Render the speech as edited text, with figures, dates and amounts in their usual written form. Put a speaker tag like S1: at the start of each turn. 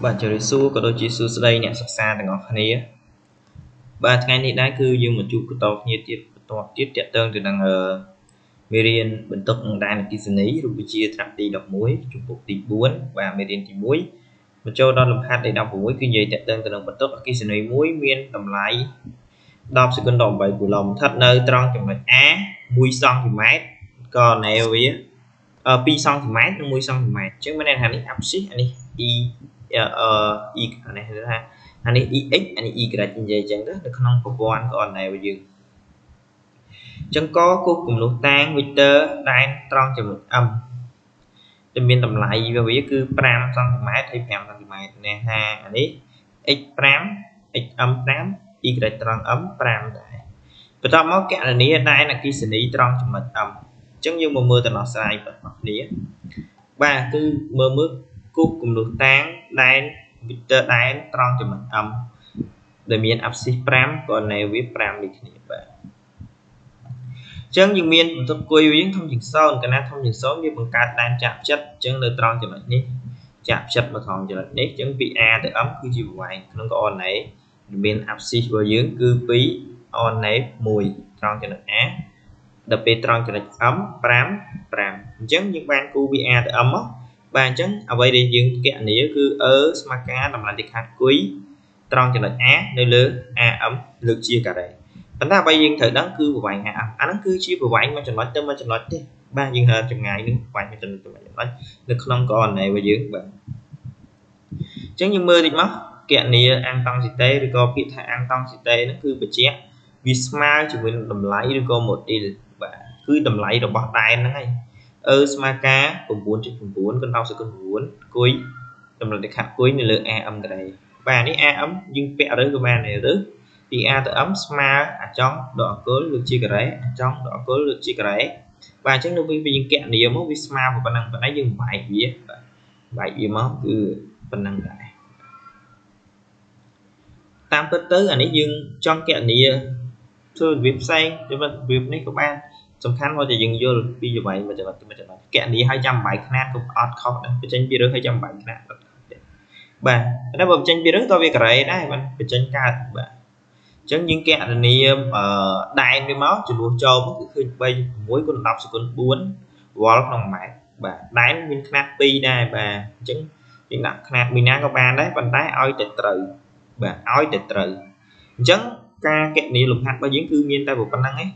S1: បាទជម្រាបសួរក៏ដូចជាសួស្តីអ្នកសិក្សាទាំងអស់គ្នាបាទថ្ងៃនេះដែរគឺយើងមកជួបបន្តគ្នាទៀតបន្តទៀតតាក់ទងទៅនឹងមេរៀនបន្ទុកនឹងដែនអគ្គិសនីរូបវិទ្យាថ្នាក់ទី11ជំពូកទី4បាទមេរៀនទី1មកចូលដល់លំហាត់លេខ16គឺនិយាយតាក់ទងទៅនឹងបន្ទុកអគ្គិសនីមួយមានតម្លៃ10សេគុណដល់8គូឡុំស្ថិតនៅត្រង់ចំណុច A 1សង់ទីម៉ែត្រក៏ណែវា2សង់ទីម៉ែត្រនិង1សង់ទីម៉ែត្រអញ្ចឹងមានន័យថានេះអាប់ស៊ីសអានេះ E E អានេះថាអានេះ EX អានេះ Y និយាយអញ្ចឹងទៅនៅក្នុងប្រព័ន្ធកូអរឌីណេតរបស់យើងអញ្ចឹងកគូសគំនូសតាង vector ដែនត្រង់ចំណុច M ដែលមានតម្លៃរបស់វាគឺ5សង់ទីម៉ែត្រហើយ5សង់ទីម៉ែត្រនេះថាអានេះ x 5 xm 5 y ត្រង់ m 5ដែរបន្ទាប់មកកណនាដែនអគ្គិសនីត្រង់ចំណុច M អញ្ចឹងយើងមកមើលដំណោះស្រាយរបស់គ្នាបាទគឺមើលមើលគូសគំនូសតាងដែន vector ដែនត្រង់ចំណុច M ដែលមានអាប់ស៊ីស5ក៏ណែវា5ដូចគ្នាបាទអញ្ចឹងយើងមានបន្ទុកគុយវាធំជាង0កាលណាធំជាង0វាបង្កើតដែនចាក់ផ្ចិតអញ្ចឹងនៅត្រង់ចំណុចនេះចាក់ផ្ចិតមកត្រង់ចំណុចនេះអញ្ចឹងពី A ទៅ M គឺជាប្រវែងក្នុងកូអរឌីណេតមានអាប់ស៊ីសរបស់យើងគឺ2អណេ1ត្រង់ចំណុច A ដល់ពេលត្រង់ចំណុច M 5 5អញ្ចឹងយើងបានគូពី A ទៅ M មកបាទអញ្ចឹងអ្វីដែលយើងគណនាគឺ E ស្មើការតម្លៃទីខាតគុយត្រង់ចំណុច A នៅលើ AM លើកជាការ៉េប៉ុន្តែអ្វីយើងត្រូវដឹងគឺប្រវែង AM អាហ្នឹងគឺជាប្រវែងមួយចំណុចទៅមួយចំណុចទេបាទយើងហៅចម្ងាយនឹងប្រវែងមួយចំណុចទៅមួយចំណុចនៅក្នុងកូអរឌីណេតរបស់យើងបាទអញ្ចឹងយើងមើលតិចមកគណនាអាំងតង់ស៊ីតេឬក៏ពាក្យថាអាំងតង់ស៊ីតេហ្នឹងគឺបញ្ជាក់វាស្មើជាមួយនឹងតម្លៃឬក៏ model បាទគឺតម្លៃរបស់ដែនហ្នឹងឯងអឺស្មើការ 9.9 គុណ10សេគុណ9គុយតម្លៃខាត់គុយនៅលើ AM ការ៉េបាទនេះ AM យើងពាក់រើសក៏បានដែររើសពី A ទៅ M ស្មើអាចង់ដកអគុលលើកជាការ៉េអាចង់ដកអគុលលើកជាការ៉េបាទអញ្ចឹងនៅពេលយើងគណនាមកវាស្មើប៉ុណ្ណឹងប៉ុន្តែយើងបែកវាបាទបែកវាមកគឺប៉ុណ្ណឹងដែរតាមពិតទៅអានេះយើងចង់គណនាធ្វើរបៀបផ្សេងទៅរបៀបនេះក៏បានសំខាន់មកតែយើងយល់ពីប្រវែងមួយចំណុចទៅមួយចំណុចគណនាឲ្យចាំបាយខ្នាតក៏អត់ខុសដែរបញ្ចេញពីរើសឲ្យចាំបាយខ្នាតបាទតែបើបញ្ចេញពីរើសក៏វាការ៉េដែរបាទបញ្ចេញកើតបាទអញ្ចឹងយើងគណនាដែនវាមកចំនួនចូលមកគឺឃើញ3.6គុណ10សេគុណ4វ៉ុលក្នុងម៉ែត្របាទដែនមានខ្នាត2ដែរបាទអញ្ចឹងយើងដាក់ខ្នាតមួយណាក៏បានដែរប៉ុន្តែឲ្យតែត្រូវបាទឲ្យតែត្រូវអញ្ចឹងការគណនាលំហាត់របស់យើងគឺមានតែប៉ុណ្្នឹងឯង